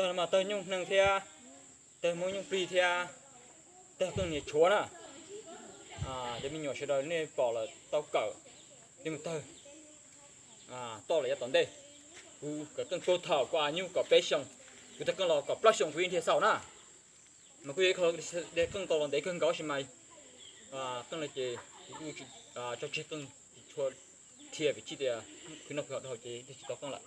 Tawg mas tawg nyuj hneev thiab, tawg muab nyuj plig thiab, tawg qeej niam tshuav na. Cov me nyuam sawv daws nej pom lawm tau kawm, tej mus tawg, toj lawm yav tom ntej. Kuv kawm qeej puag thaum kuv nyuj kaum peb xyoos, kuv tawg qeej los kaum plaub xyoos kuv yeej dhia xaus na. Mas kuj yog ib qho de qeej tau los ntev kawg nkaus sis mas qeej lawm ces kuv kuj tso tseg qeej, tsis tshua dhia vim tsis tias khwv noj khwv haus dhau ces dhia tsis tau qeej lawm.